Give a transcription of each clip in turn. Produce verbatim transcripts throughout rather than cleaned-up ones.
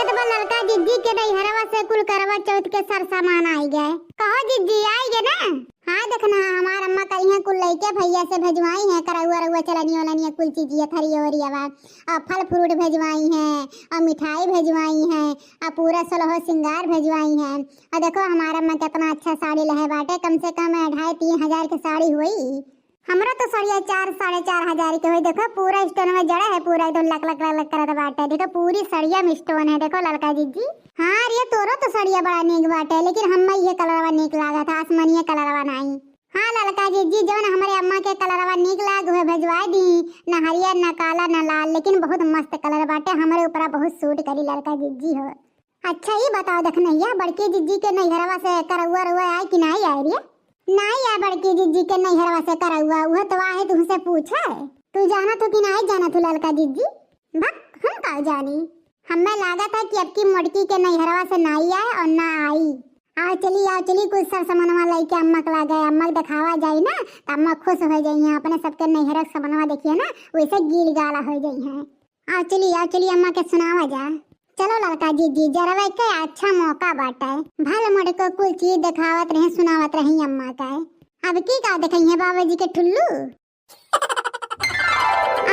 तब ललका जिज्जी के नैहरवा से कुल करवा चौथ के सर सामान आई गए। कहो जिज्जी, आई गए ना? हाँ, देखना, हमार अम्मा करिहे कुल लइके भैया से भेजवाई है, करौआ रउआ चलनिया उलनिया कुल चीजिया थरिया ओरिया बा, और फल फ्रूट भेजवाई है, और मिठाई भेजवाई है, और पूरा सोलहो सिंगार भेजवाई है। और देखो हमार अम्मा कितना अच्छा साड़ी लहे बाटे, कम से कम ढाई तीन हजार के साड़ी हुई। हमरो तो सड़िया चार, साढ़े चार हजार के होई। देखो, पूरा stone में जड़ा है, पूरा एकदम लक लक लक लक करत बाटे। देखो, पूरी सड़िया में stone है। देखो, ललका जिज्जी। हाँ रे, तोरो तो सड़िया बड़ा नीक बाटे, लेकिन हम्मा इहे कलरवा नीक लागत है, आसमानिया कलरवा नाई। हाँ, ललका जिज्जी, जौन हमरे अम्मा के कलरवा नीक लाग, उहे भेजवाए दी। ना हरियर, ना काला, ना लाल, लेकिन बहुत मस्त कलर बाटे, हमरे ऊपरा बहुत suit करी, ललका जिज्जी हो। अच्छा, ई बताओ देखनैया, बड़की जिज्जी के नैहरवा से करौआ रउआ आए कि नाई आए रे? नाई आए बड़की जिज्जी के नैहरवा से करौआ, उहे तो आहे तुमसे पूछे। तू जानत हो कि नाई जानत हो ललका जिज्जी? भक, हम का जानी? हमें लागत है कि अब की मोटकी के नैहरवा से नाई आए और ना आई। आओ चली, आओ चली, कुछ सर सामानवा लइके अम्मा के लागे, अम्मा के देखावा जाई ना, त अम्मा खुश हो जाई हैं, अपने सबके नैहर के सामानवा देखिए ना, वैसे गील गाला हो जाई हैं। आओ चली, आओ चली, अम्मा के सुनावा जा। चलो ललका जिज्जी, जरवे के अच्छा मौका बाटे। भल मोटको कुल चीज देखावत रहे, सुनावत रही अम्मा के। अब की का देखई है बाबूजी के ठुल्लू?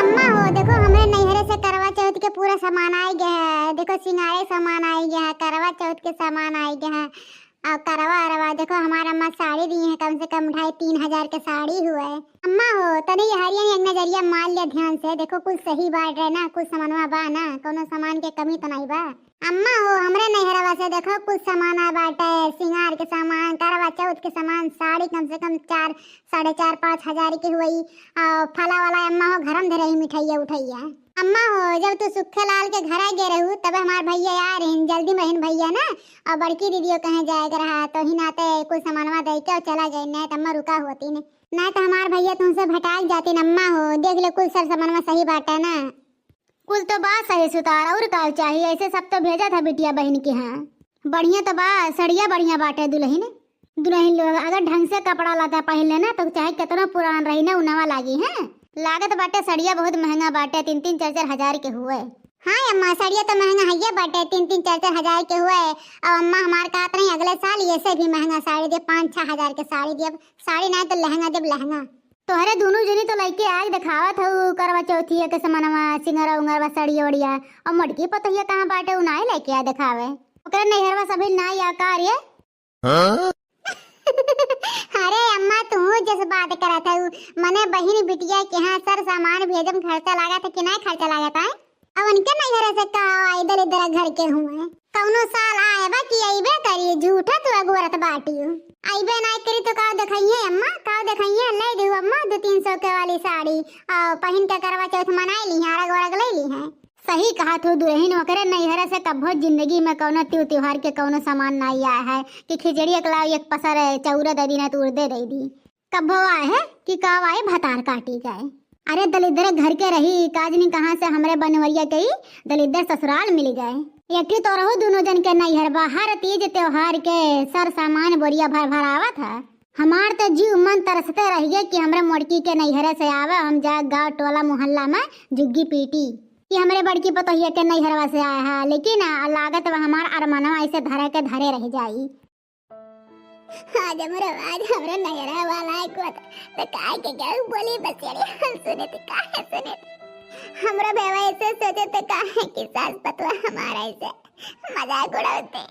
अम्मा हो, देखो हमरे नैहरे से करवा चौथ के पूरा सामान आइ गया है। देखो सिंगारे सामान आइ गया है, करवा चौथ के सामान आइ गया है। और करवा अरवा देखो, हमार अम्मा साड़ी दी है, कम से कम ढाई तीन हजार के साड़ी हुए। अम्मा हो, तनी ये हरियन एक नजरिया मार लिया ध्यान से, देखो कुछ सही बात रहे ना, कुछ सामानवा बा ना, कौनो सामान के कमी तो नहीं बा। अम्मा हो, हमरे नैहरवा से देखो कुछ सामान आए बाटे, सिंगार के सामान, करवा चौथ के सामान, साड़ी कम से कम चार, साढ़े चार, पाँच हजार के हुई। और फला वाला अम्मा हो, घरम धरे ही मिठाइया उठाइया। अम्मा हो, जब तू सुखे लाल के घरा गे रहू, तब हमार भैया आए रहिन, जल्दी में रहिन भैया ना, और बड़की दीदियो कहीं जाए के रहा, तो ही नाते कुछ सामानवा दे के और चला गए, नहीं तो अम्मा रुका होती ने, नहीं तो हमार भैया तुमसे भटाक जाती न। अम्मा हो, देख ले कुल सर सामानवा सही बाटे ना। कुल तो बा सही सुतार, और का चाहिए? ऐसे सब तो भेजा था बिटिया बहिन के यहाँ। बढ़िया तो बा, सड़िया बढ़िया बाटे दुलहिन। दुलहिन लोग अगर ढंग से कपड़ा लत्ता पहिन लेना तो चाहे केतनो पुरान रही ना, उ नवा लागी है। लागत बाटे सड़िया बहुत महंगा बाटे, तीन तीन चार चार हजार के हुए। हाँ अम्मा, सड़िया तो महंगा हइये बाटे, तीन तीन चार चार हजार के हुए। अब अम्मा हमार कहत रही अगले साल ये से भी महंगा साड़ी दे, पाँच छह हजार के साड़ी दे। अब साड़ी ना तो लहंगा देब लहंगा। तोहरे दुनू जनी तो लइके आग देखावत हऊ करवा चौथिया के समनवा, सिंगरवा उंगरवा, सड़िया ओड़िया, और मोटकी पतोहिया कहाँ बाटे, उ नाई लइके आ देखावे। ओकरे नैहरवा सभी नाई आ का रे? हाँ? अरे अम्मा, तू जस बात करत हऊ, मने बहिन बिटिया के यहाँ सर सामान भेजम खर्चा लागत है कि नाई खर्चा लागत है? अब उनके नैहरे से का आई, दलिद्दर घर के हुए। कौनो साल आए बा कि अइबे करी, झूठा तू अगोरत बाटियो। अइबे नाई करी तो का देखइहे अम्मा, का देखइहे? ले देहु अम्मा दो तीन सौ के वाली साड़ी, आ पहिन के करवा चौथ मनाई ली हैं, अरग वरग ले ली हैं। सही कहा तू दुलहिन, ओकरे नैहरे से कब्बो जिंदगी में कौनो त्यू त्योहार के कौनो सामान नाई आया है कि खिचड़ी एक लाओ, एक पसर चौरा दे दी, ना तो उर्दे दे दी। कब्बो आए है कि काव आए भतार काटी गए। अरे दलिद्दर घर के रही, का जनी कहाँ से हमरे बनवरिया के ई दलिद्दर ससुराल मिल गए। एक ठे तो रहू दुनों जन के नैहर बा, हर तीज त्योहार के सर सामान बोरिया भर भर आवत है। हमार तो जीव मन तरसते रह गए कि हमरे मोटकी के नैहरे से आवे, हम जाए गाँव टोला मोहल्ला में जुग्गी पीटी कि हमरे बड़की पतोहिया के नैहरवा से आए है, लेकिन आ, लागत बा हमार अरमनवा ऐसे धरे के धरे रह जाई। आज हमरो, आज हमरो नैहरा वाला एक बात तो काहे के केहू बोली बसेड़ी हम सुने थे, काहे सुने थे? हमरो बेवा ऐसे सोचे थे काहे कि सास पतवा हमारा ऐसे मजाक उड़ावते।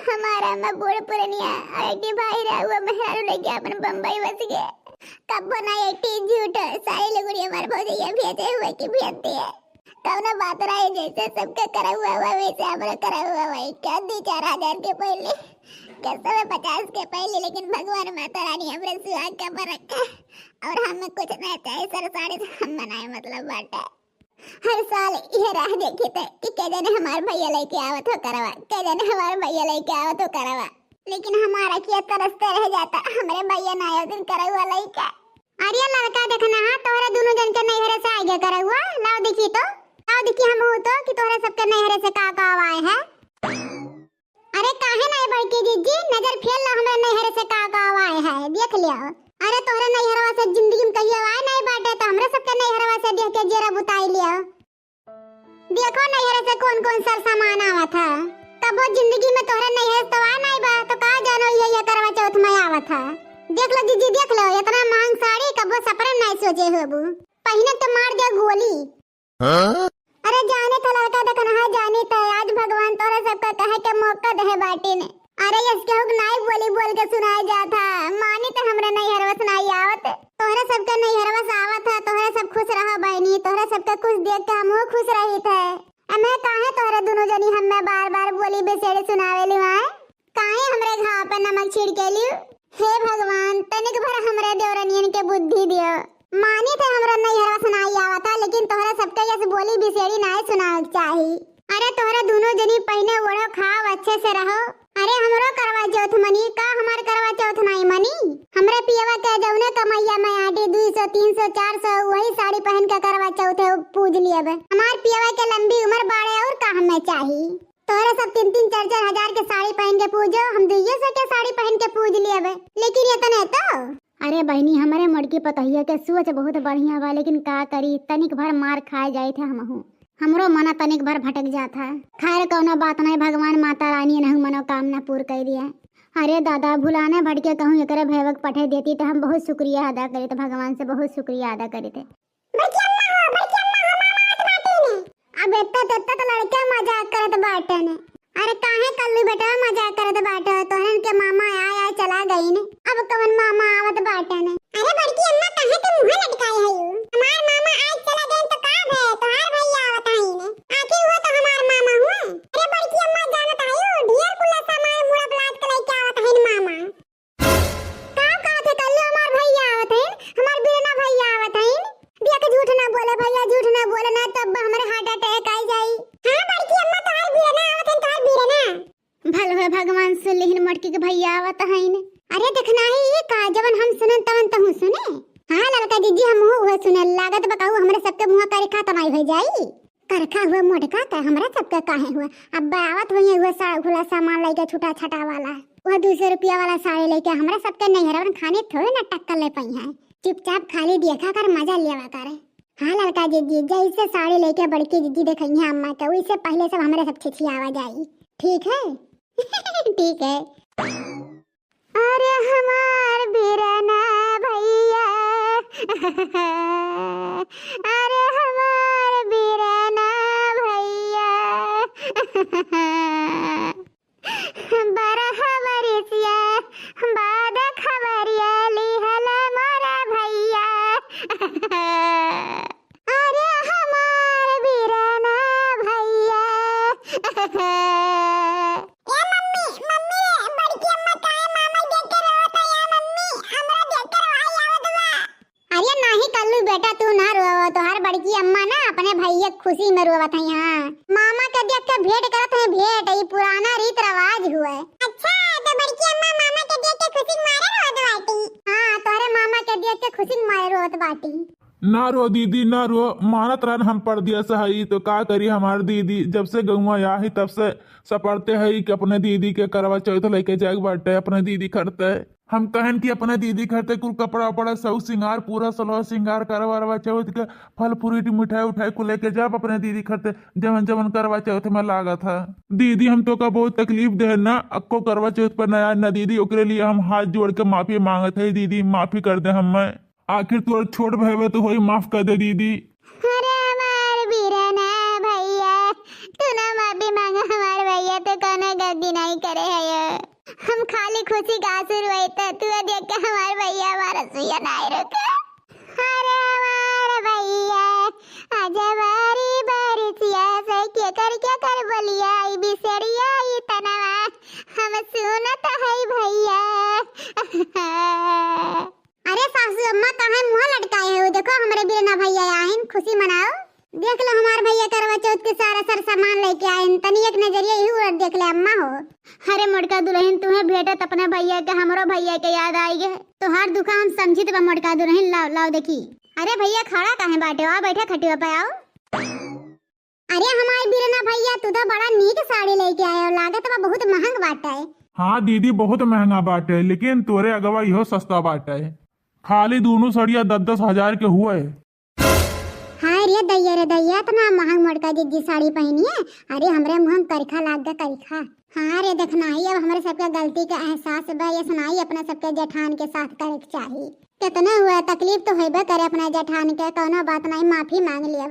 हमारा में बूढ़ पुरनिया और एक भाई रहा, वो मेहरारू लेके अपन बम्बई बस गए। कब्बो ना एक झूठ सारी लुगड़ी हमारे भौजैया भेजे हुए कि भेज दिए। कौनो बात रहे, जैसे सबके करा हुआ हुआ वैसे हमरो करा हुआ हुआ। क्या दी चार हजार के पहले, कैसे में पचास के पहले, लेकिन भगवान माता रानी हमरे सुहाग का पर रखा और हमें कुछ ना चाहे, सर साड़ी से हम मनाए मतलब बाटे। हर साल यह राह देखे थे कि के जने हमार भैया लेके आवत हो करवा, के जने हमार भैया लेके आवत हो करवा, लेकिन हमारा किया तरसते रह जाता हमरे भैया ना आयो दिन करवा लेके। अरे लड़का देखना, हाँ, तोहरे दोनों जन के नैहरे से आगे करे हुआ। लाओ देखी तो, लाओ देखी हम हो तो कि तोहरे सबके नैहरे से का का आए है। अरे काहे ना बड़की जिज्जी, नजर फेर लो हमरे नैहरे से का का आए है, देख लियो। अरे तोहरे नैहरवा से जिंदगी में कहियो आए नहीं बाटे, तो हमरे सबके नैहरवा से देख के जेरा बुताई लियो। देखो नैहर से कौन कौन सर सामान आवत है। कबो जिंदगी में तोहरे नैहर से तो आ नहीं बा, तो का जानो ये, ये करवा चौथ में आवत है। देख लो जीजी, देख लो, इतना महंग साड़ी कबो सपने में नहीं सोचे होबू। पहिने तो मार दे गोली। हाँ? अरे जाने तो लड़का देखन है, जाने तो आज भगवान तोहरे सबका कहे के मौका दे बाटिन। अरे यस केहू के नाई बोली बोल के सुनाए जात है, मानी तो हमरे नैहरवा से नाई आवत। तोहरे सबके नैहरवा से आवत है, तोहरे सब खुश रहो बहनी, तोहरे सबके खुश देख के हमहू खुश रहित है। अमे काहे तोहरे दुनो जनी हमें बार बार बोली बेसेड़ी सुनावेली माए? काहे हमरे घाव पे नमक छिड़केली? हे भगवान, तनिक भर हमरे देवरनियन के बुद्धि दियो। मानी थे हमरे नैहरवा से नाई आवत है, लेकिन तोहरे सबके यस बोली बेसेड़ी नाई सुनावे के चाही। अरे तोहरे दुनो जनी पहिने ओढ़ो, खाओ, अच्छे से रहो। अरे हमरो करवा चौथ मनी, का हमार करवा चौथ नाई मनी? हमरे पियवा के जौने कमैया में आटी दुई सौ, तीन सौ, चार सौ, वही साड़ी पहन के करवा चौथ है, पूज लियब। हमार पियवा के लंबी उम्र बाड़े और का हमें चाही? तोहरे सब तीन तीन चार चार हजार के साड़ी पहन के पूजो, हम दुइये सौ के साड़ी पहन के पूज लियब। लेकिन इतने तो अरे बहिनी, हमरे मोटकी पतोहिया के सोच बहुत बढ़िया बा, लेकिन का करी, तनिक भर मार खाए जाइत है हमहू। हमरो मना तनिक भर भटक जात है। खैर, कौनो बात नहीं, भगवान माता रानी एनहू मनोकामना पूर कर दिया। अरे दादा, भुलाने भटके कहूँ एकरे भैवक पठे देती तो हम बहुत शुक्रिया अदा करित, भगवान से बहुत शुक्रिया अदा करित। बड़की अम्मा हो, बड़की अम्मा हो, मामा आवत बाटे ने। अब एत्ता तेत्ता तो लड़के मजाक करत बाटे ने। अरे काहे कल्लू बेटवा मजाक करत बाटे? तोहरन के मामा आए आए चला गई ने। अब कवन मामा आवत बाटे ने? अरे बड़की अम्मा काहे के मुंह लटकाए है यू? हमार मामा आए चला गए तो का भे? तोहार भैया आवत है ने। आखिर वो तो हमार मामा हुए। अरे बड़की अम्मा जानत है यू, ढेर कुल्ला सामान मुड़ा ब्लात के लेके आवत है मामा। का कहत है कल्लू, हमार भैया आवत हैं, हमार बिरना भैया आवत हैं। बिया के झूठ ना बोले भैया, झूठ ना बोले, ना तब हमरे heart attack आई जाई। हाँ बड़की अम्मा, तोहार बिरना आवत हैं, तोहार बिरना। भल हो भगवान सुन लिहिन मोटकी के भैया आवत हैं। अरे देखना ही ये का, जवन हम सुनन तवन तहूँ सुने। हाँ ललका जीजी, हम हुआ सुने लागत बकाऊ, हमरे सबके मुँह करे खा तमाई हो जाई। करखा हुआ मोटका का, हमरा सबका काहे हुआ? अब आवत हुई हुआ सा-, हुला सामान लइके छुटा छटा वाला। वह दो सौ रुपया वाला साड़ी लइके हमरा सबके नैहरवन खानी थोड़े ना टक्कर ले पइहैं। चुपचाप खाली देखा कर, मजा लेवा कर। हाँ ललका जीजी, जैसे साड़ी लइके बड़की जीजी देखइहैं अम्मा के, वैसे पहले सब हमरे सब छिछियावा जाई। ठीक है? ठीक है। अरे हमार बिरना भैया, अरे हमार बिरना भैया, बरह बरिसिया बाद खबरिया लिहल मोरा भैया। अरे हमार बिरना भैया। ए मम्मी, मम्मी रे, बड़की अम्मा काहे मामा देख के रोत है यार मम्मी? हमरा देख के रोवाई आवत बा। अरे नाही कल्लू बेटा, तू ना रोवो, तोहार बड़की अम्मा ना अपने भैया के खुशी में रोवत है। हाँ, मामा के देख के भेंट करत है, भेंट, ई पुराना रीत रिवाज हुए। अच्छा, तो बड़की अम्मा मामा के देख के खुशी के मारे रोत बाटी? हाँ, तोहरे मामा के देख के खुशी के मारे रोत बाटी। ना रो दीदी, ना रो, मानत रहन हम परदेस हई, तो का करी हमार दीदी, जब से गौवा आई तब से सपरते हई कि अपने दीदी के करवा चौथ लेके जाए के बाटे, अपने दीदी खरते। हम कहन कि अपने दीदी खरते कुल कपड़ा उपड़ा, सब सिंगार, पूरा सलवार सिंगार, करवा अरवा चौथ के फल फ्रूट, मिठाई उठाई कुल लेके जाब अपने दीदी खरते, जवन जवन करवा चौथ में लागत है। दीदी हम तोका बहुत तकलीफ देहन ना, अक्को करवा चौथ पर ना आए ना दीदी, ओकरे लिए हम हाथ जोड़ के माफी मांगत है दीदी, माफी कर दे हमें। आखिर तोर छोट भैया तो होई, माफ कर दे दीदी। अरे हमार बिरना भैया, तू ना माफी मांगा हमार भैया, तो कौनो गलती नहीं करे है ये। हम खाली खुशी का आंसू रोइत, तू देख के हमार भैया हमारा सुइया नहीं रुका। अरे हमार भैया, आज बारी बारिशिया से के कर के कर बोलिया, ई बिसरिया ई तनवा, हम सुनत है भैया। अरे सासू अम्मा, काहे मुँह लटकाए हो? देखो, हमरे बिरना भैया आहिन, खुशी मनाओ। देख लो, हमार भैया करवा चौथ के सारा सर सामान लेके आइन। तनी एक नजरिया इहू ओर देख ले अम्मा हो। अरे मोटका दुलहिन, तुहे भेटत अपने भैया के हमरो भैया के याद आई गे। तोहार दुखा हम समझित बा मोटका दुलहिन, लाओ, लाओ देखी। अरे भैया, खड़ा काहे बाटे हो? आओ, बैठे खटिया पे आओ। अरे हमार बिरना भैया, तू तो बड़ा नीक साड़ी लेके आए हो, लागत बा बहुत महंग बाटे। हाँ दीदी, बहुत महंगा बाटे, लेकिन तोरे अगवा इहो सस्ता बाटे। खाली दोनों सड़िया दस दस हजार के हुए। हाय रे ए दैया रे दैया, इतना महंग मोटका जिज्जी साड़ी पहनी है। अरे, हमरे मुँह में करिखा लाग गया, करिखा। हाँ रे, देखनाई, अब हमरे सबके गलती के एहसास बा, ये सुनाई अपने सबके जेठान के साथ करे के चाही। कितने हुए, तकलीफ तो होइबे करे अपने जेठान के, कौनो बात नहीं, माफी मांग लिया।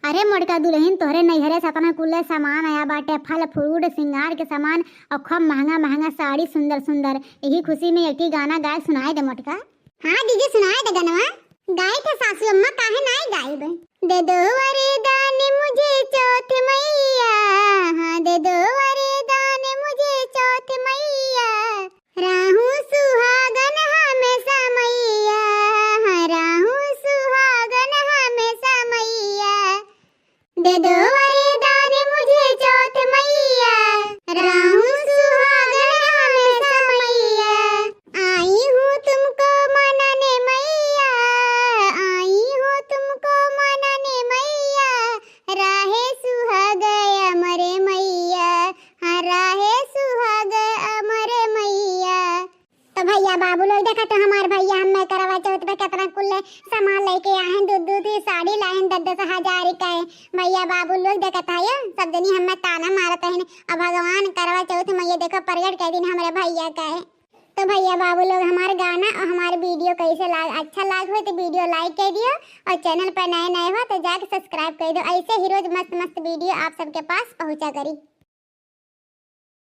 अरे मोटका दुल्हन, तोहरे नैहरे से इतना कुल सामान आया बाटे, फल फ्रूट, श्रृंगार के सामान और खूब महंगा महंगा साड़ी, सुंदर सुंदर। यही खुशी में एक ही गाना गाय सुनाए दे मोटका। हाँ जीजी, सुनाए दे गनवा। गाई थे सासू अम्मा, काहे नाई गाइब। दे दो वरदान मुझे चौथ मैया, हाँ दे दो वरदान मुझे चौथ मैया। रहूं सुहागन हमेशा मैया, हाँ रहूं सुहागन हमेशा मैया। दे दो वरदान मुझे चौथ मैया, रहूं सुहागन हमेशा मैया। आई हूँ तुमको मनाने मैया, आई हूँ तुमको मनाने मैया, राहे सुहाग अमर मैया, हाँ राहे सुहाग अमर मैया। तो भैया बाबू लोग, देखा तो हमार भैया हमें करवा चौथ पे कितना कुल सामान लेके आए हैं, दो दो दी साड़ी लाए हैं, दस दस हजार का है। भैया बाबू लोग, देखा था ये सब जनी हमें ताना मारत हैं, अब भगवान करवा चौथ में ये देखो प्रगट कर दिन हमारे भैया का है। तो भैया बाबू लोग, हमार गाना और हमार वीडियो कैसे लाग, अच्छा लाग हो तो वीडियो लाइक कर दियो, और चैनल पर नए नए हो तो जाके सब्सक्राइब कर दो। ऐसे ही रोज मस्त मस्त वीडियो आप सबके पास पहुँचा करी।